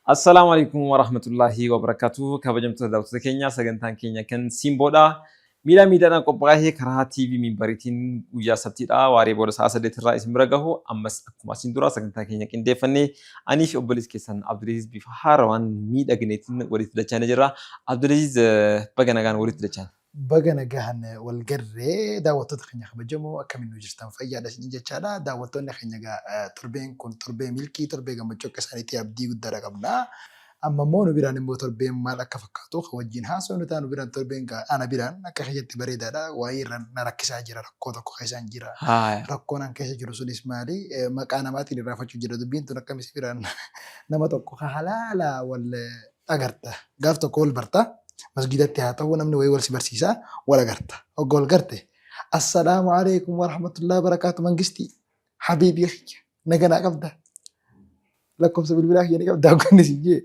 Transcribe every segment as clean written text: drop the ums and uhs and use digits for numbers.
Assalaamu alaikum warahmatullaahi wabarakaatu. Kabajamtoota daawwattoota keenya, sagantaan keenya kan Simboodha. Miidhaa miidhaadhaan qophaa'ee karaa TV Minbariitiin guyyaa Sabtiidha waaree booda sa'a 8 irraa isin bira gahu. Ammas akkuma asiin dura sagantaa keenya qindeeffannee anii fi obboleessi keessan Abdulaziz bifa haarawaan miidhagneetiin walitti dachaanee jirra. Abdulaziz, baga nagaan walitti dachaan. Baga nagahan wal garree, daawwattoota keenya kabajamoo, akkamiin nu jirtan, fayyaadha isiniin jechaadha. Daawwattoonni keenya egaa torbeen kun torbee milkii, torbee gammachuu akka isaaniitti abdii guddaadha qabna. Amma immoo nu biraan immoo torbeen maal akka fakkaatu kan wajjin haasofnu ta'a. Nu biraan torbeen ana biraan akka keessatti bareedaadha. Waa'ee irra na rakkisaa jira, rakkoo tokko keessaan jira. Rakkoon an keessa jiru sunis maali? Maqaa namaatiin irraanfachuu jira. Dubbiin tun akkamisi biraan nama tokko halaala wal agarta. Gaaf tokko wal barta. Masgiidatti haa ta'u, namni wayii wal si barsiisa, wal agarta. Hogga wal garte, "Assalaamu alaikum warahmatullahi wabarakaatu, mangistii habiibii kiyya, naganaa qabda. Lakkoofsa bilbilaa kiyya ni qabda?" Hogganni si jee.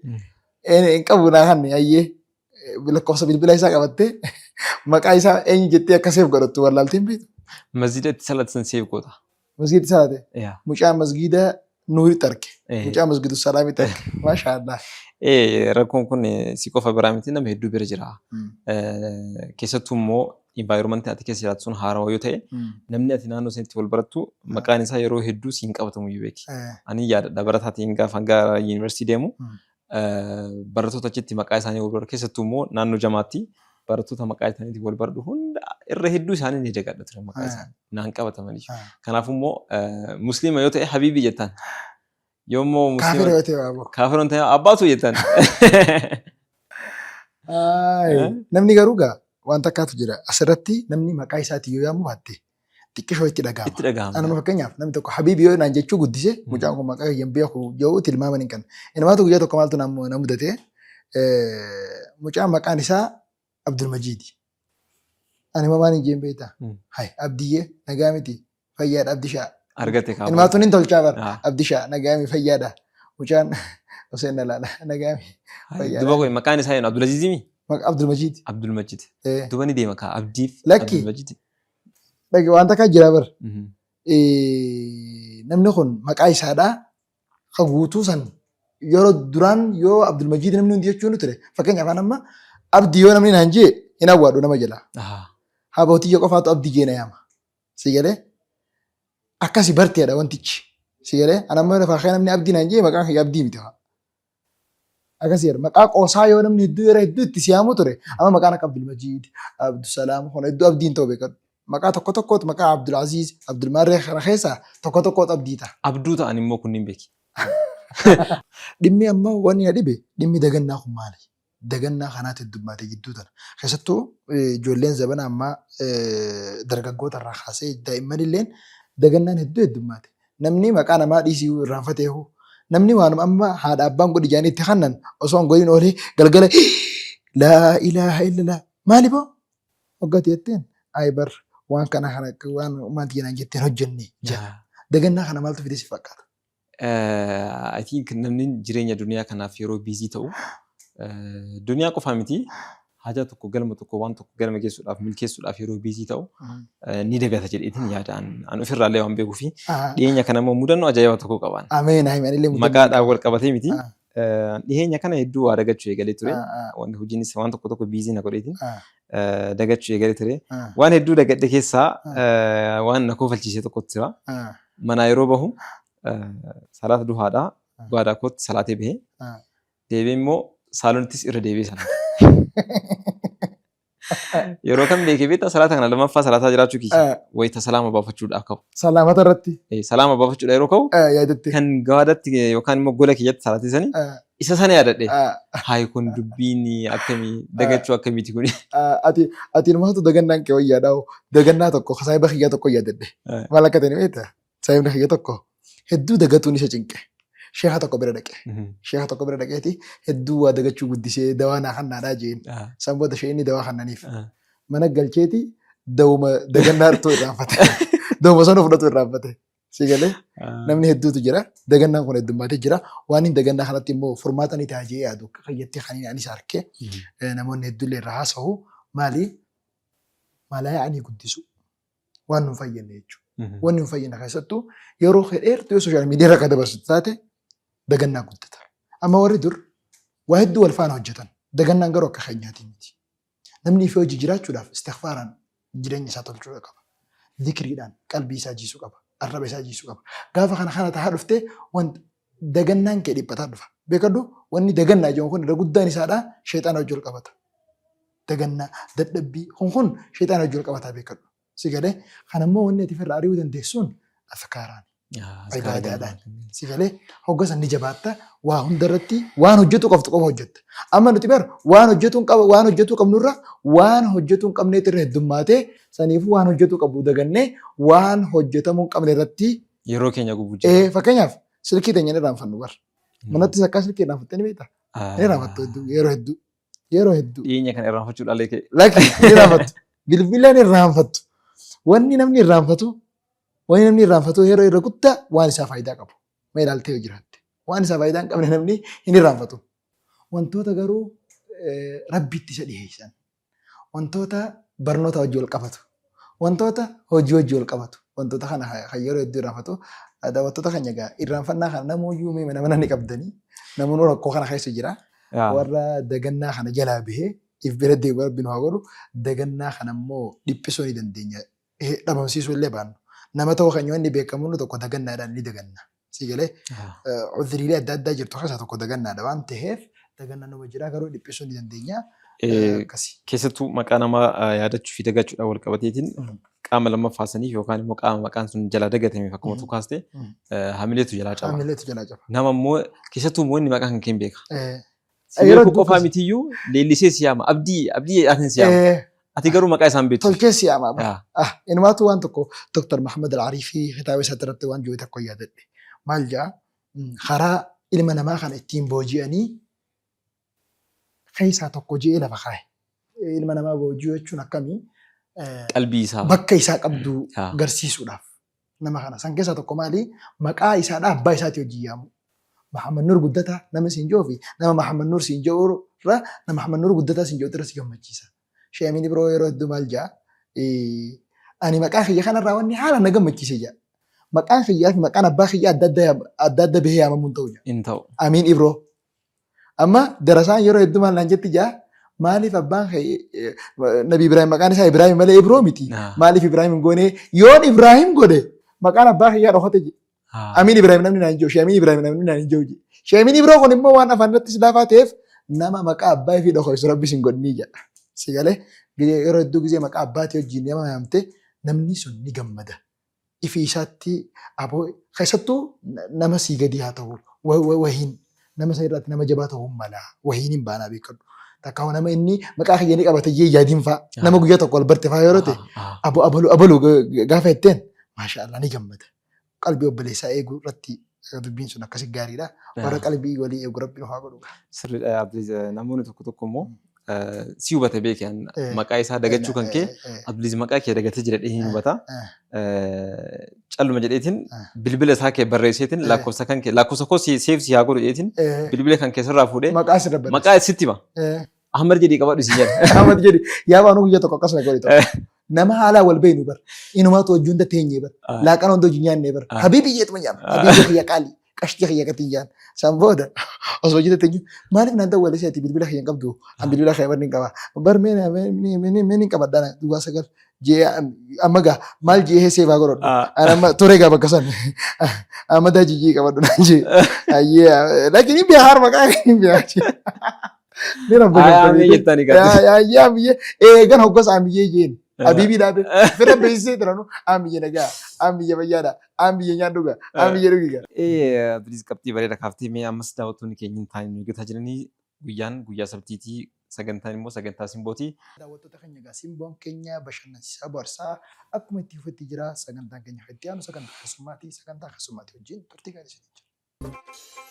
"Hin qabu, naa kanni." Hayyee, lakkoofsa bilbilaa isaa qabattee maqaa isaa eenyu jettee akka save godhattu wallaaltiin beektu. Masjiida itti salatan save goota. Masgiida salaate. Mucaa masgiida Nuuritti arge. Mucaa masgiidu Salaamitti arge. Maasha Allah. Rakkoon kun si qofa biraa miti, nama hedduu bira jira. Keessattuu immoo environment ati keessa jiraattu sun haarawaa yoo ta'e, namni ati naannoo sanitti wal barattu maqaan isaa yeroo hedduu siin qabatamu iyyuu beeki. Ani yaadadha, barataatiin gaafa gara yuunivarsiitii deemu barattoota achitti maqaa isaanii wal baru, keessattuu immoo naannoo jamaatti barattoota maqaa isaaniitiin wal baradhu hunda irra hedduu isaanii ni dagadha ture, maqaa isaanii naan qabatamanii. Kanaafuu immoo musliima yoo ta'e habiibii jettaan. Yoo immoo Kaafira musliima yoo ta'e baaboo. Kaafira yoo ta'e abbaatu jettaan. Namni garuu gaa waan takkaatu jira. Asirratti namni maqaa isaatiin yoo yaamu baatte xiqqishoo itti dhaga'ama. Itti dhaga'ama. Anuma fakkeenyaaf namni tokko habiibi yoo naan jechuu guddise, mucaan kun maqaa kiyya hin beeku jedhu tilmaaman hin qabne. Inumaatu guyyaa tokko maaltu na mudate, mucaan maqaan isaa Abdulmajiidi. Ani mamaan hin jeen beektaa? "Hai Abdiyyee, nagaa miti, fayyaadha Abdishaa." Argate kaaba. Inumaatu nin tolchaa bara. "Abdishaa, nagaa mi, fayyaadha." Mucaan Hussein na laala, "Nagaa mi, fayyaadha." Duba kun maqaan isaa eenyu? Abdulaziz mi? Abdulmajiid. Abdulmajid. Duba ni deema kaa Abdiif. Lakki. Abdulmajid. Dhage, waan takka jira bara. Namni kun maqaa isaadhaa ka guutuu san yeroo duraan yoo Abdulmajiid namni hundi jechuun ture, fakkeenyaaf an amma Abdii yoo namni naan jee hin awwaadhu nama jala. Habootiyya qofaatu Abdii jee na yaama. Si galee, akkasi barteedha wantichi. Si galee, an amma lafaa kee namni Abdii naan jee maqaan kiyya Abdii miti. Akkasii jedha. Maqaa qoosaa yoo namni hedduu yeroo hedduu itti siyaamu ture. Amma maqaan akka Abdulmajiid, Abdusalaam kun hedduu Abdiin ta'u beekadhu. Maqaa tokko tokkootu maqaa Abdulaziz, Abdulmaarree kana keessaa tokko tokkootu Abdii ta'a. Abduu ta'an immoo kunniin beeki. Dhimmi amma wanni na dhibe, dhimmi dagannaa kun maali? Dagannaa kanaatu heddummaate jidduu tana. Keessattuu ijoolleen zabana ammaa, dargaggoota irraa kaasee daa'imman illeen dagannaan hedduu heddummaate. Namni maqaa namaa dhiisii irraanfateehu, namni waanuma amma haadha abbaan godhi jedhanii itti kannan osoo hin godhin oolee galgala, "Laa ilaaha illallah, maali boo?" hoggati jetteen, "Ayi bar, waan kana kana waan maal jedhan jetteen hojjenne" jedha. Dagannaa kana maaltu fide si fakkaata? I think namni jireenya duniyaa kanaaf yeroo busy ta'u, duniyaa qofaa miti, haja tokko, galma tokko, waan tokko galma geessuudhaaf, milkeessuudhaaf yeroo busy ta'u ni dagata jedheetiin yaada. An ofirraallee waan beekuu fi dhiyeenya kana immoo mudannoo ajaa'ibaa tokko qabaan. Ameen, anillee mudannoo. Maqaadhaan wal qabatee miti. Dhiyeenya kana hedduu waa dagachuu eegalee ture. Wanti hojiinis waan tokko tokko busy na godheetiin dagachuu eegalee ture. Waan hedduu dagadhe keessaa waan na kofalchiise tokkotu jira. Manaa yeroo bahu salaata duhaadhaa gaadaa kootti salaatee bahee deebi'ee immoo saalonittis irra deebi'ee salaata. Yeroo kam beekee beektaa salaata kana lammaffaa salaataa jiraachuu kiyya? Wayita salaama baafachuudhaaf ka'u. Salaamata irratti. Salaama baafachuudhaaf yeroo ka'u yaadatte. Kan gaadatti yookaan immoo gola kiyyatti salaatee sanii isa sana yaadadhe. Hayi, kun dubbiin akkamii, dagachuu akkamiiti kuni? Ati inumaatu dagannaan kee wayyaadhaa. Dagannaa tokko saahiba kiyyaa tokko yaadadhe. Maal akka ta'e ni beektaa? Saahibni kiyya tokko hedduu dagatuun isa cinqe. Sheeka tokko bira dhaqe. Sheeka tokko bira dhaqeeti, "Hedduu waa dagachuu guddisee, dawaa naa kannaadhaa," jeen. San booda sheekni dawaa kannaniif. Mana galcheeti dawuma dagannaa hartuu irraanfate. Dawuma sana fudhatu irraanfate. Si galee, namni hedduutu jira. Dagannaan kun heddummaatee jira. Waan hin dagannaa kanatti immoo furmaata ni ta'a jee yaadu fayyatti kan anis arke, namoonni hedduullee irraa haasa'u, maali? Malaa ani guddisu waan nu hin fayyadne jechuudha. Wanni nu fayyadne keessattuu yeroo dheertuu yoo social media irra akka dabarsitu taate dagannaa guddata. Amma warri dur Waa hedduu wal faana hojjetan. Dagannaan garuu akka keenyaatii miti. Namni ifee hojii jiraachuudhaaf istighfaaraan jireenya isaa tolchuu qaba. Zikriidhaan qalbii isaa jiisuu qaba. Arraba isaa jiisuu qaba. Gaafa kana kana tahaa dhuftee wanta dagannaan kee dhiphataa dhufa. Beekadhu, wanni dagannaa jedhamu kun irra guddaan isaadha sheexaana wajji wal qabata. Dagannaa, dadhabbii kun sheexaana wajji wal qabataa beekadhu. Si galee? Kana immoo wanni ati ofirraa ari'uu dandeessuun azkaaraan. Ibaadaadhaan. Si galee? Hogga san ni jabaatta, waa hunda irratti waan hojjetu qabdu qofa hojjetta. Amma nuti bar waan hojjetuu qaba waan hojjetuu qabnurra waan hojjetuu hin qabneetu irra heddummaatee, saniifuu waan hojjetuu qabu dagannee waan hojjetamuu hin qabne irratti yeroo keenya gubuu jira. Fakkeenyaaf silkii teenya ni irraanfannu bar. Manattis akka silkii irraanfattee ni beektaa? Ni irraanfattu hedduu, yeroo hedduu. Yeroo hedduu. Dhiyeenya kana irraanfachuu dhalee ka'e. Lakki, ni irraanfattu. Bilbila ni irraanfattu. Wanni namni irraanfatu yeroo irra guddaa waan isaa faayidaa qabu. Mee ilaaltee yoo jiraatte. Waan isaa faayidaa hin qabne namni hin irraanfatu. Wantoota garuu rabbitti isa dhiheessan. Wantoota barnoota wajji wal qabatu. Wantoota hojii wajji wal qabatu. Wantoota kana kan yeroo hedduu irraanfatu. Daawwattoota keenya egaa irraanfannaa kana namuyyuu mee mana mana ni qabdanii. Namoonni rakkoo kana keessa jira. Warra dagannaa kana jalaa bahee if bira deemu rabbi nu haa godhu. Dagannaa kana immoo dhiphisuu ni dandeenya. Dhabamsiisuu illee baannu. Nama ta'uu keenya wanni beekamu tokko dagannaadhaan ni daganna. Si galee? Udhriilee adda addaa jirtu keessaa tokko dagannaadha waan ta'eef, dagannaa nama jira garuu dhiphisuu ni dandeenya. Akkasi. Keessattuu maqaa namaa yaadachuu fi dagachuudhaan wal qabateetiin qaama lammaffaa saniif yookaan immoo qaama maqaan sun jalaa dagatameef akkuma tu kaaste hamileetu jalaa caba. Hamileetu jalaa caba. Nama immoo keessattuu immoo inni maqaa kan kee hin beeka. Si Yeroo beekuu qofaa hedduu mitiyyuu leellisee si yaama. Abdii Abdii jedhaatiin si yaama. Ati garuu maqaa isaan beektu. Tolchee si yaama. Ah, inumaatu waan tokko Dr. Muhammad Al-Ariifii kitaaba isaa irratti waan jiru tokko yaadadhe. Maal jedha? Karaa ilma namaa kana ittiin booji'anii keessaa tokko ji'ee lafa kaa'e. Ilma namaa booji'uu jechuun akkamii? Qalbii isaa. Bakka isaa qabdu garsiisuudhaaf. Nama kana san keessaa tokko maali? Maqaa isaadhaa abbaa isaatii hojii yaamu. Muhammad Nur Guddataa nama siin ji'uu fi nama Muhammad Nur siin ji'u irra nama Muhammad Nur Guddataa siin ji'utu irra si gammachiisa. Sheekh Amiin Ibroo yeroo hedduu maal ja'a? Ani maqaa kiyya kanarraa wanni haala na gammachiise ja'a. Maqaan kiyyaa fi maqaan abbaa kiyyaa adda adda adda adda bahee yaamamuu hin ta'u ja'a. Hin ta'u. Amiin Ibroo. Amma darasaan yeroo hedduu maal naan jetti ja'a? Maaliif abbaan kee Nabi Ibrahim maqaan isaa Ibrahim malee Ibroo miti. Maaliif Ibrahim hin goone? Yoon Ibrahim godhe maqaan abbaa kiyyaa dhokate jedhe. Amiin Ibrahim namni naan hin jiru. Sheemiin Ibrahim namni naan hin jiru. Sheemiin Ibroo kun immoo waan afaan irratti silaafaa ta'eef nama maqaa abbaa ifii dhokoysu rabbi sin godhinii jedha. Si galee? Yeroo hedduu gizee maqaa abbaatii wajjin nama yaamte namni sun ni gammada. Ifii isaatti aboo keessattuu nama sii gadii haa ta'u wahiin nama san irratti nama jabaa ta'uu mala wahiin hin baanaa beekadhu. Takka nama inni maqaa kiyya ni qabata jee yaadiin faa nama guyyaa tokko wal barte faa yeroo ta'e abo abalu abalu gaafa jetteen maasha Allah ni gammada. Qalbii obboleessaa eeguu irratti dubbiin sun akkasi gaariidha. Warra qalbii walii eegu rabbi nu haa godhu. Sirriidha Abdii. Namoonni tokko tokko immoo si hubate beeke maqaa isaa dagachuu kan kee Abdii maqaa kee dagatee jira jedhee hin hubata. Calluma jedheetiin bilbila isaa kee barreesseetiin lakkoofsa kan kee lakkoofsa koo save si haa godhu jedheetiin bilbila kan kee sirraa fuudhee maqaa sirra barreessa. Maqaa sitti hima. Ahmad jedhii qabadhu si jedha. Ahmad jedhi yaa baanu guyyaa tokko akkasuma godhe tokko. Nama haalaa wal beeknu bar. Inumaatu wajjin hunda teenyee bar. Laaqana hunda wajjin nyaannee bar. Habiibi jeetuma nyaama. Habiibi kiyya qaalii. Qashtii kiyya gatiin jaan. San booda osoo hojii teenyu maaliif naan dawwale seeti bilbila kiyya hin qabdu. An bilbila kiyya bar ni qaba. Bar mee mee ni qabadha duwwaa 9 jee amma gaa maal jee save haa godhadhu. An amma ture gaa bakka san. Amma daa jijjii qabadhu naan jee. Ayyee lakin hin beekaa maqaa hin beekaa. Ni rabba Amiyyee jettanii gadi. Ayyee amiyyee eegan hoggas amiyyee jeen. Habiibii dhaabe. Fira beeksisee jiranu amiyyee nagaa amiyyee fayyaadha amiyyee nyaadhuga amiyyee dhugiga. Abdii qabxii bareeda kaaftee. Mee ammas daawwattoonni keenya hin taane nu eeggataa jiranii, guyyaan guyyaa sabtiitii, sagantaan immoo sagantaa simbooti. Daawwattoota keenya egaa simboon keenya bashannansiisaa bohaarsaa akkuma itti fufetti jira. Sagantaan keenya kan itti aanu sagantaa keessummaati. Sagantaa keessummaatii wajjin turtii gaarii isiniin jira.